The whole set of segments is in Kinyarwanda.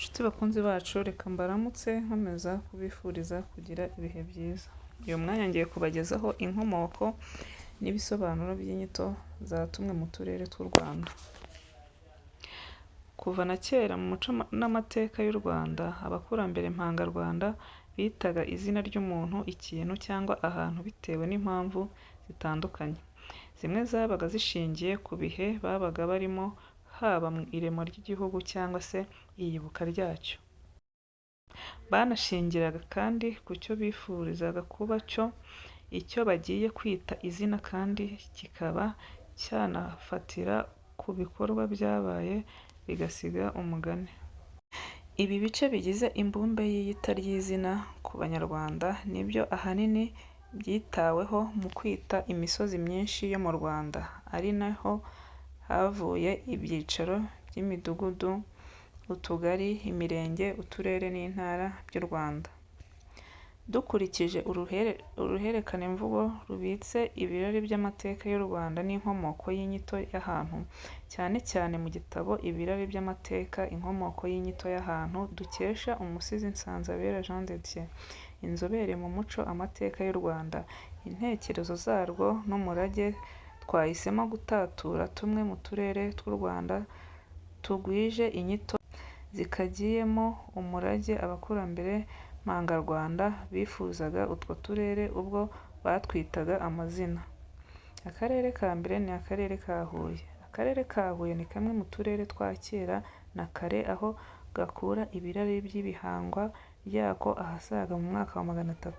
Nshuti bakunzi bacu, reka mbaramutse nkomeza kubifuriza kugira ibihe byiza. Uyu mwanya ngiye kubagezaho inkomoko n'ibisobanuro by'inyito za tumwe mu turere tw'u Rwanda. Kuva na kera mu muco n'amateka y'u Rwanda, abakurambere mpangarwanda bitaga izina ry'umuntu, ikintu cyangwa ahantu bitewe n'impamvu zitandukanye. Zimwe zabaga zishingiye ku bihe babaga barimo haba mu iremwa ry'igihugu cyangwa se iyibuka ryacyo. Banashingiraga kandi ku cyo bifuzaga kuba cyo icyo bagiye kwita izina kandi kikaba cyanafatira ku bikorwa byabaye bigasiga umugani. Ibi bice bigize imbumbe y'iyita ry'izina ku Banyarwanda ni byo ahanini byitaweho mu kwita imisozi myinshi yo mu Rwanda, ari na ho havuye ibyicaro by'imidugudu, utugari, imirenge, uturere n'intara by'u Rwanda. Dukurikije uruhererekanemvugo rubitse ibirari by'amateka y'u Rwanda n'inkomoko y'inyito y'ahantu, cyane cyane mu gitabo Ibirari by'Amateka Inkomoko y'Inyito y'Ahantu dukesha umusizi Nsanzabera Jean de Dieu, inzobere mu muco amateka y'u Rwanda, intekerezo zarwo n'umurage, twahisemo gutatura tumwe mu turere tw'u Rwanda tugwije inyito zikagiyemo umurage abakurambere mpangarwanda bifuzaga utwo turere ubwo batwitaga amazina. Akarere ka mbere ni Akarere ka Huye. Akarere ka Huye ni kamwe mu turere twa kera na kare aho gakura ibirari by'ibihangwa ryako ahasaga mu mwaka wa 300.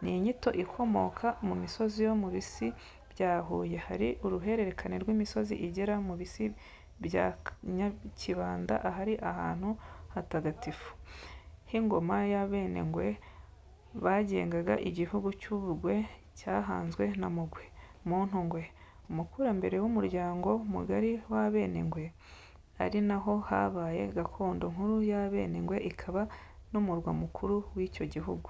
Ni inyito ikomoka mu misozi yo mu Bisi bya Huye. Hari uruhererekane rw'imisozi igera mu Bisi bya Nyakibanda ahari ahantu hatagatifu h'ingoma y'Abenengwe bagengaga igihugu cy'u Bungwe cyahanzwe na Mugwe Muntungwe, umukurambere w'umuryango mugari w'Abenengwe, ari na ho habaye gakondo nkuru y'Abenengwe ikaba n'umurwa mukuru w'icyo gihugu.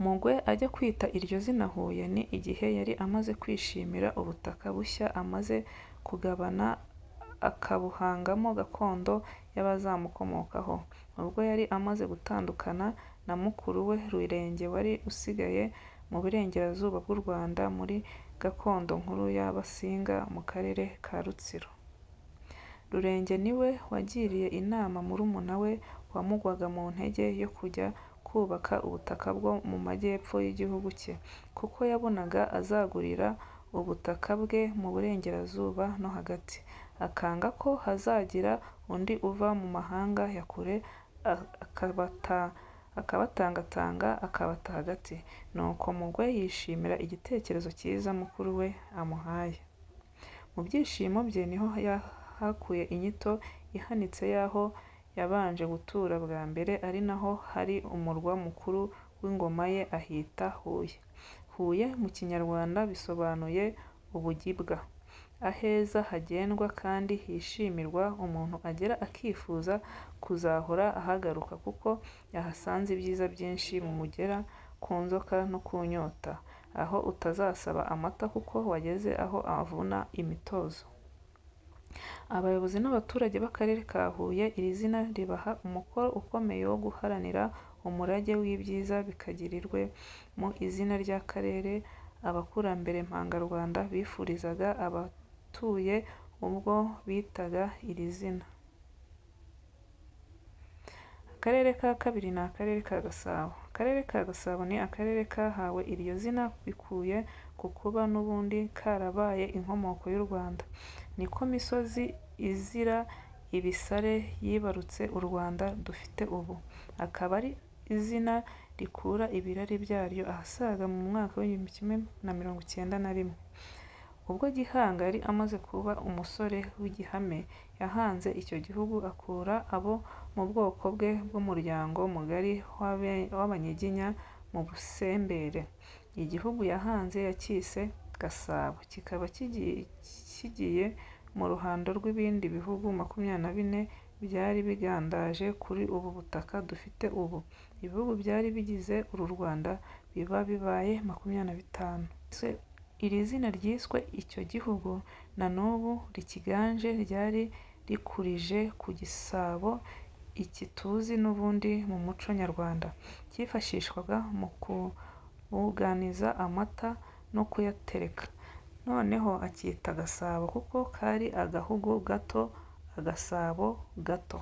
Mugwe ajya kwita iryo zina Huye ni igihe yari amaze kwishimira ubutaka bushya amaze kugabana akabuhangamo gakondo y'abazamukomokaho, ubwo yari amaze gutandukana na mukuru we Rurenge wari usigaye mu Burengerazuba bw'u Rwanda muri gakondo nkuru y'Abasinga mu karere ka Rutsiro. Rurenge ni we wagiriye inama murumuna we wamugwaga mu ntege yo kujya kubaka ubutaka bwo mu majyepfo y'igihugu cye, kuko yabonaga azagurira ubutaka bwe mu Burengerazuba no hagati, akanga ko hazagira undi uva mu mahanga ya kure akabatangatanga akabata hagati. Nuko Mugwe yishimira igitekerezo cyiza mukuru we amuhaye. Mu byishimo bye niho yahakuye inyito ihanitse y'aho yabanje gutura bwa mbere ari na ho hari umurwa mukuru w'ingoma ye ahita Huye. Huye mu Kinyarwanda bisobanuye Ubugibwa, aheza hagendwa kandi hishimirwa umuntu agera akifuza kuzahora ahagaruka kuko yahasanze ibyiza byinshi bimugera ku nzoka no ku nyota, aho utazasaba amata kuko wageze aho avuna imitozo. Abayobozi n'abaturage b'Akarere ka Huye iri zina ribaha umukoro ukomeye wo guharanira umurage w'ibyiza bikagirirwe mu izina ry'akarere abakurambere mpangarwanda bifurizaga abatuye ubwo bitaga iri zina. Akarere ka kabiri ni Akarere ka Gasabo. Akarere ka Gasabo ni akarere kahawe iryo zina bikuye ku kuba n'ubundi karabaye inkomoko y'u Rwanda. Niko misozi izira ibisare yibarutse u Rwanda dufite ubu. Akaba ari izina rikura ibirari byaryo ahasaga mu mwaka w'1091. Ubwo Gihanga yari amaze kuba umusore w'igihame, yahanze icyo gihugu akura abo mu bwoko bwe bw'umuryango mugari w'Abanyiginya mu Busembere. Igihugu yahanze yacyise Gasabo, kikaba kigiye mu ruhando rw'ibindi bihugu 24 byari bigandaje kuri ubu butaka dufite ubu. Ibihugu byari bigize uru Rwanda biba bibaye 25. Iri zina ryiswe icyo gihugu na n'ubu rikiganje ryari Yarikurije ku gisabo iki tuzi n'ubundi mu muco nyarwanda, cyifashishwaga mu kubuganiza amata no kuyatereka, noneho akita Gasabo kuko kari agahugu gato, agasabo gato.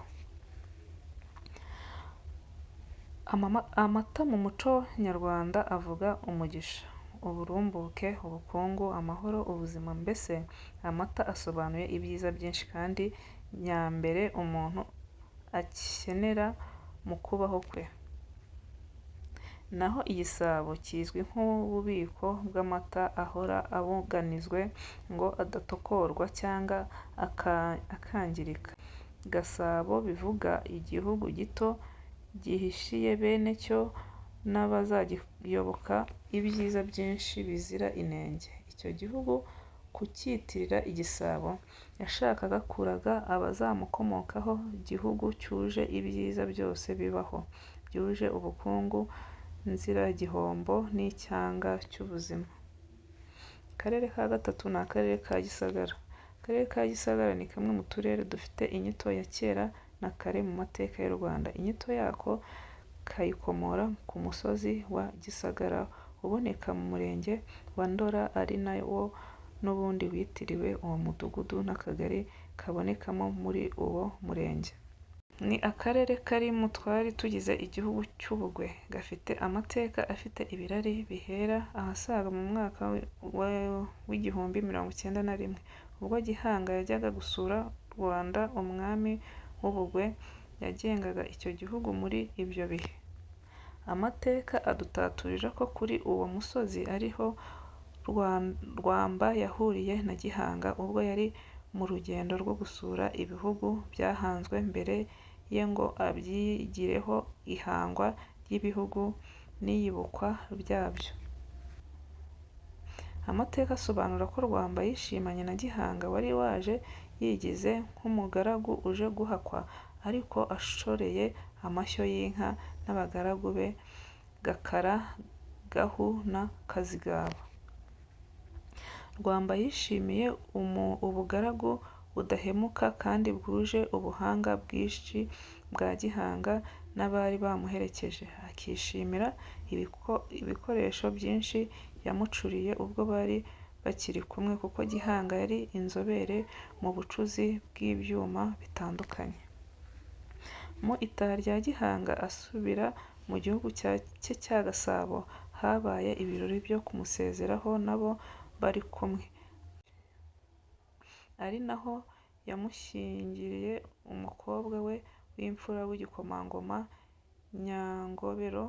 Amata mu muco nyarwanda avuga umugisha, uburumbuke, ubukungu, amahoro, ubuzima mbese amata asobanuye ibyiza byinshi kandi nyambere umuntu akenera mu kubaho kwe. Naho igisabo kizwi nk'ububiko bw'amata ahora abuganizwa ngo adatokorwa cyangwa akangirika. Gasabo bivuga igihugu gito gihishiye bene cyo n'abazakiyoboka ibyiza byinshi bizira inenge. Icyo gihugu kucyitirira igisabo, yashakaga kuraga abazamukomokaho gihugu cyuje ibyiza byose bibaho, byuje ubukungu nziragihombo n'icyanga cy'ubuzima. Akarere ka gatatu ni Akarere ka Gisagara. Akarere ka Gisagara ni kamwe mu turere dufite inyito ya kera na kare mu mateka y'u Rwanda. Inyito yako kayikomora ku musozi wa Gisagara uboneka mu Murenge wa Ndora ari na wo n'ubundi witiriwe uwo mudugudu n'akagari kabonekamo muri uwo murenge. Ni akarere kari mu twari tugize igihugu cy'u Bungwe, gafite amateka afite ibirari bihera ahasaga mu mwaka wa 1091, ubwo Gihanga yajyaga gusura Rwanda umwami w'u Bungwe wagengaga icyo gihugu muri ibyo bihe. Amateka adutaturira ko kuri uwo musozi ari ho Rwamba yahuriye na Gihanga ubwo yari mu rugendo rwo gusura ibihugu byahanzwe mbere ye ngo abyigireho ihangwa ry'ibihugu n'iyubakwa ryabyo. Amateka asobanura ko Rwamba yishimanye na Gihanga wari waje yigize nk'umugaragu uje guhakwa ariko ashoreye amashyo y'inka n'abagaragu be Gakara, Gahu na Kazigaba. Rwamba yishimiye ubugaragu budahemuka kandi bwuje ubuhanga bwinshi bwa Gihanga n'abari bamuherekeje, akishimira ibikoresho byinshi yamucuriye ubwo bari bakiri kumwe kuko Gihanga yari inzobere mu bucuzi bw'ibyuma bitandukanye. Mu itaha rya Gihanga asubira mu gihugu cye cya Gasabo, habaye ibirori byo kumusezeraho n'abo bari kumwe, ari naho yamushyingiriye umukobwa we w'imfura w'igikomangoma Nyangobero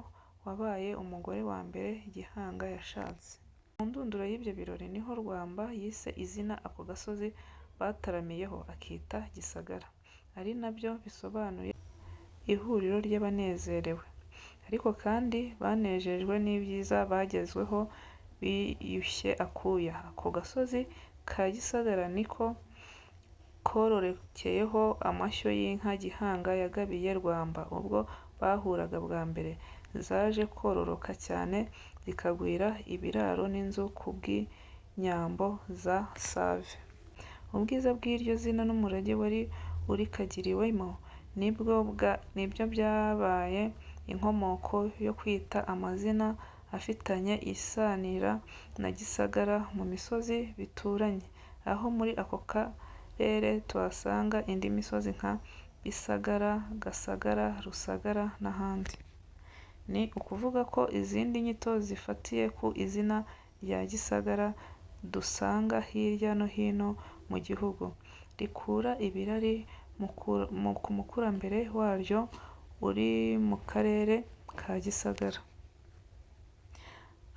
wabaye umugore wa mbere Gihanga yashatse. Mu ndunduro y'ibyo birori niho Rwamba yise izina ako gasozi bataramiyeho, akita Gisagara, ari nabyo bisobanuye ihuriro ry'abanezerewe, ariko kandi banejejwe n'ibyiza bagezweho biyushye akuya. Ako gasozi ka Gisagara ni ko kororokeyeho amashyo y'inka Gihanga yagabiye Rwamba ubwo bahuraga bwa mbere, zaje kororoka cyane zikagwira ibiraro n'inzu ku bw'inyambo za Save. Ubwiza bw'iryo zina n'umurage wari urikagiriwemo nibyo byabaye inkomoko yo kwita amazina afitanye isanira na Gisagara mu misozi bituranye, aho muri ako karere tuhasanga indi misozi nka Bisagara, Gasagara, Rusagara n'ahandi. Ni ukuvuga ko izindi nyito zifatiye ku izina rya Gisagara dusanga hirya no hino mu gihugu, rikura ibirari ku mukurambere waryo uri mu Karere ka Gisagara.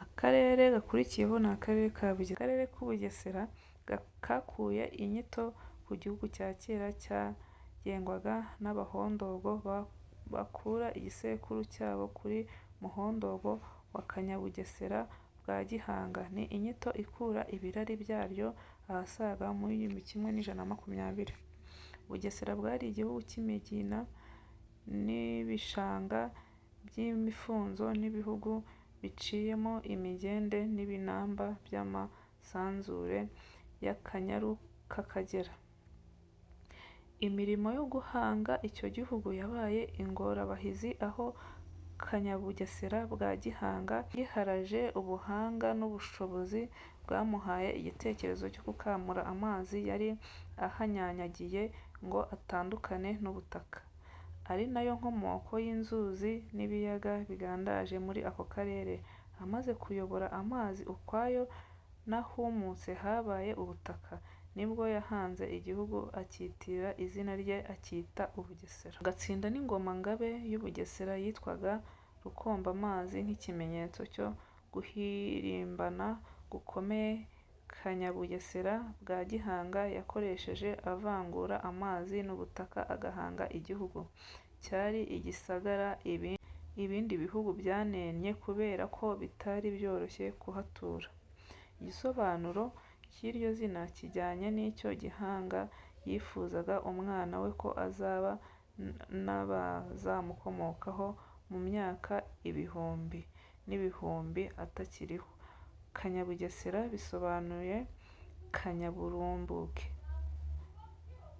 Akarere gakurikiyeho ni Akarere ka Bugesera. Akarere k'u Bugesera kakuye inyito ku gihugu cya kera cyagengwaga n'Abahondogo bakura igisekuru cyabo kuri Muhondogo wa Kanyabugesera bwa Gihanga. Ni inyito ikura ibirari byaryo ahasaga mu 1120. Bugesera bwari igihugu cy'imigina n'ibishanga by'imifunzo n'ibihugu biciyemo imigende n'ibinamba by'amasanzure y'Akanyaru k'Akagera. Imirimo yo guhanga icyo gihugu yabaye ingorabahizi aho Kanyabugesera bwa Gihanga yiharaje ubuhanga n'ubushobozi bwamuhaye igitekerezo cyo gukamura amazi yari ahanyanyagiye ngo atandukane n'ubutaka, ari nayo nkomoko y'inzuzi n'ibiyaga bigandaje muri ako karere. Amaze kuyobora amazi ukwayo n'ahumutse habaye ubutaka, nibwo yahanze igihugu acyitirira izina rye acyita u Bugesera. Agatsinda n'Ingoma-Ngabe y'u Bugesera yitwaga Rukombamazi nk'ikimenyetso cyo guhirimbana gukomeye Kanyabugesera bwa Gihanga yakoresheje avangura amazi n'ubutaka agahanga igihugu. Cyari igisagara ibindi bihugu byanennye kubera ko bitari byoroshye kuhatura. Igisobanuro cy'iryo zina kijyanye n'icyo Gihanga yifuzaga umwana we ko azaba n'abazamukomokaho mu myaka ibihumbi n'ibihumbi atakiriho. Kanyabugesera bisobanuye Kanyaburumbuke.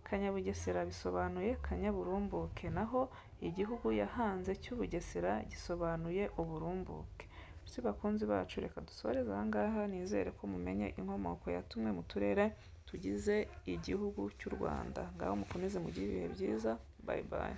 Kanyabugesera bisobanuye Kanyaburumbuke, naho igihugu yahanze cy'u Bugesera gisobanuye uburumbuke. Nshuti bakunzi bacu, reka dusoreze aha ngaha, nizere ko mumenye inkomoko ya tumwe mu turere tugize igihugu cy'u Rwanda. Ngaho mukomeze mugire ibihe byiza, bye bye.